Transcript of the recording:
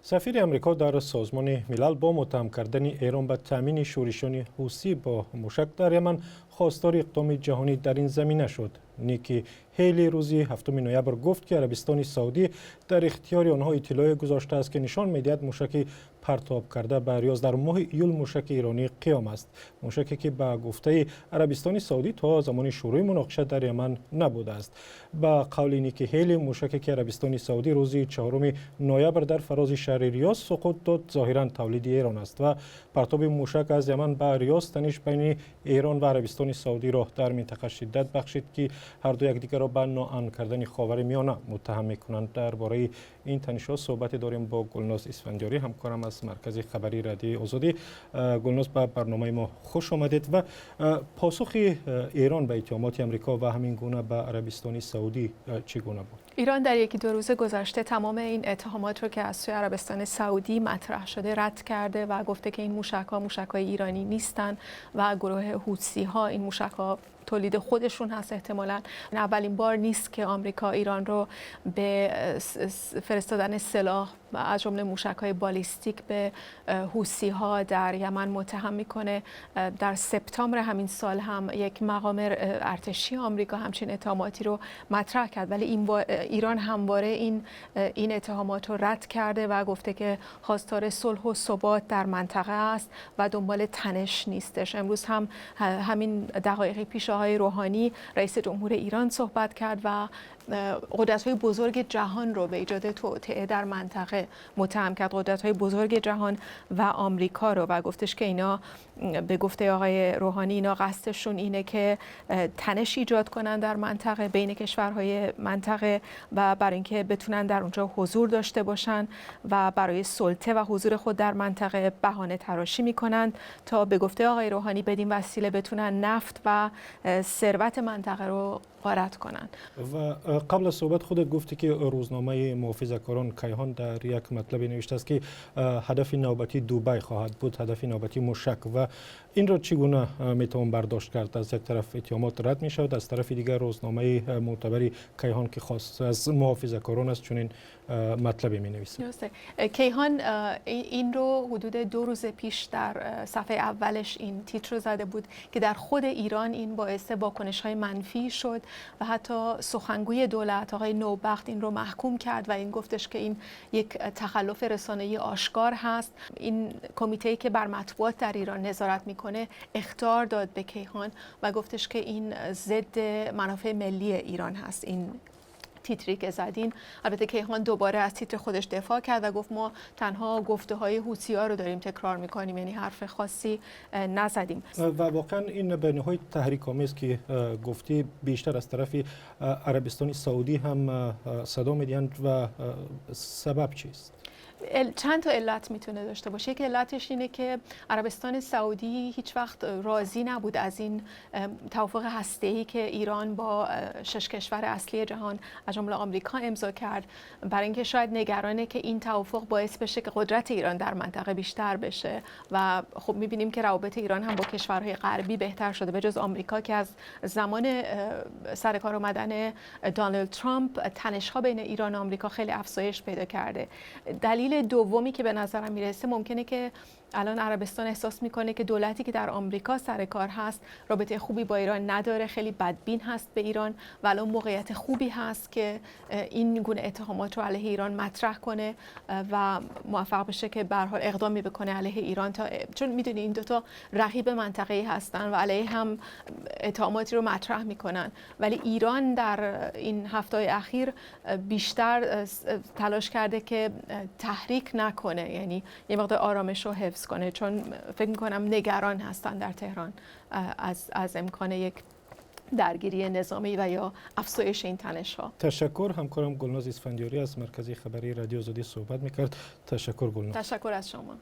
Сафири Амрико дар Созмони Милал бо муттаҳам кардани Эрон ба таъмини шӯришиёни ҳусӣ бо мушак дар Яман хостори иқдоми ҷаҳонӣ дар ин замина шуд. Ники Ҳейли рӯзи 7 ноябр гуфт, ки Арабистони Саудӣ дар ихтиёри онҳо иттилоъе гузоштааст, ки нишон медиҳад, мушаки партоб карда ба Риёз дар моҳи июл мушаки эронии Қиём аст. Мушаке, ки ба гуфтаи Арабистони Саудӣ то замони шурӯи муноқиша дар Яман набудааст. Ба қавли Ники Ҳейли, мушаке, ки Арабистони Саудӣ рӯзи 4 ноябр дар фарози шаҳри Риёз суқут дод, зоҳиран тавлиди Эрон аст ва партоби мушак аз Яман ба Риёз таниш байни Эрон ва Арабистони Саудиро дар минтақа шиддат бахшид, ки ҳарду якдигарро ба ноамн кардани Ховари Миёна муттаҳам мекунанд. Дар бораи ин танишҳо суҳбате дорем бо Гулноз Исфандиёрӣ, ҳамкорам аз Маркази хабарии Радиои Озодӣ. Гулноз, ба барномаи мо хуш омадед. Ва посухи Эрон ба иттиҳомоти Амрико ва ҳамин гуна ба Арабистони Саудӣ чӣ гуна буд? ایران در یکی دو روز گذشته تمام این اتهامات رو که از سوی عربستان سعودی مطرح شده رد کرده و گفته که این موشک ها موشک های ایرانی نیستن و گروه حوثی ها این موشک ها تولید خودشون هست. احتمالا اولین بار نیست که آمریکا ایران رو به فرستادن سلاح و از جمله موشک های بالیستیک به حوثی ها در یمن متهم میکنه. در سپتامبر همین سال هم یک مقام ارتشی آمریکا همچین اتهاماتی رو مطرح کرد، ولی این ایران همواره این اتهامات رو رد کرده و گفته که خواستار صلح و ثبات در منطقه است و دنبال تنش نیستش. امروز هم همین دقایقی پیش آقای روحانی، رئیس جمهور ایران، صحبت کرد و قدرت های بزرگ جهان رو به ایجاد توطئه در منطقه متهم کرد، قدرت های بزرگ جهان و آمریکا رو، و گفتش که اینا، به گفته آقای روحانی، اینا قصدشون اینه که تنش ایجاد کنن در منطقه، بین کشورهای منطقه و برای اینکه بتونن در اونجا حضور داشته باشن و برای سلطه و حضور خود در منطقه بهانه تراشی میکنن تا به گفته آقای روحانی بدین وسیله بتونن نفت و ثروت منطقه رو غارت کنن. و قبل از صحبت خودت گفتی که روزنامه محافظه‌کاران کیهان در یک مطلب نوشته است که هدف نوبتی دوبی خواهد بود، هدف نوبتی موشک. و این را چگونه میتوان برداشت کرد؟ از یک طرف اتهامات رد می شود، از طرف دیگر روزنامه معتبری کیهان که خاص از محافظه‌کاران است چنین مطلبی می نویسد. درسته. کیهان این رو حدود 2 روز پیش در صفحه اولش این تیتر رو زده بود که در خود ایران این باعث واکنش های منفی شد و حتی سخنگوی دولت، آقای نوبخت، این رو محکوم کرد و این گفتش که این یک تخلف رسانه‌ای آشکار هست. این کمیته‌ای که بر مطبوعات در ایران نظارت میکنه اخطار داد به کیهان و گفتش که این ضد منافع ملی ایران هست، این تیتری که زدین. البته کیهان دوباره از تیتر خودش دفاع کرد و گفت ما تنها گفته های حوثی ها رو داریم تکرار میکنیم، یعنی حرف خاصی نزدیم. و واقعا این بیانیه های تحریک آمیز که گفتی بیشتر از طرف عربستان سعودی هم صدا میدهند و سبب چیست؟ چند تا علت میتونه داشته باشه. یک علتش اینه که عربستان سعودی هیچ وقت راضی نبود از این توافق هسته‌ای که ایران با شش کشور اصلی جهان از جمله آمریکا امضا کرد، برای اینکه شاید نگرانه که این توافق باعث بشه که قدرت ایران در منطقه بیشتر بشه. و خب میبینیم که روابط ایران هم با کشورهای غربی بهتر شده، به جز آمریکا که از زمان سر کار آمدن دونالد ترامپ تنش‌ها بین ایران و آمریکا خیلی افزایش پیدا کرده. دلیل دومی که به نظرم میرسه، ممکنه که الان عربستان احساس میکنه که دولتی که در آمریکا سر کار هست رابطه خوبی با ایران نداره، خیلی بدبین هست به ایران و الان موقعیت خوبی هست که این گونه اتهامات رو علیه ایران مطرح کنه و موفق بشه که به هر حال اقدامی بکنه علیه ایران تا چون میدونی این دوتا رقیب منطقه‌ای هستن و علیه هم اتهاماتی رو مطرح میکنن. ولی ایران در این هفته اخیر بیشتر تلاش کرده که تحریک نکنه، یعنی یه مقدار آرامش رو حفظ کنه، چون فکر میکنم نگران هستن در تهران از امکان یک درگیری نظامی و یا افزایش این تنش ها. تشکر. همکارم گلناز اسفندیاری از مرکز خبری رادیو آزادی صحبت میکرد. تشکر گلناز. تشکر از شما.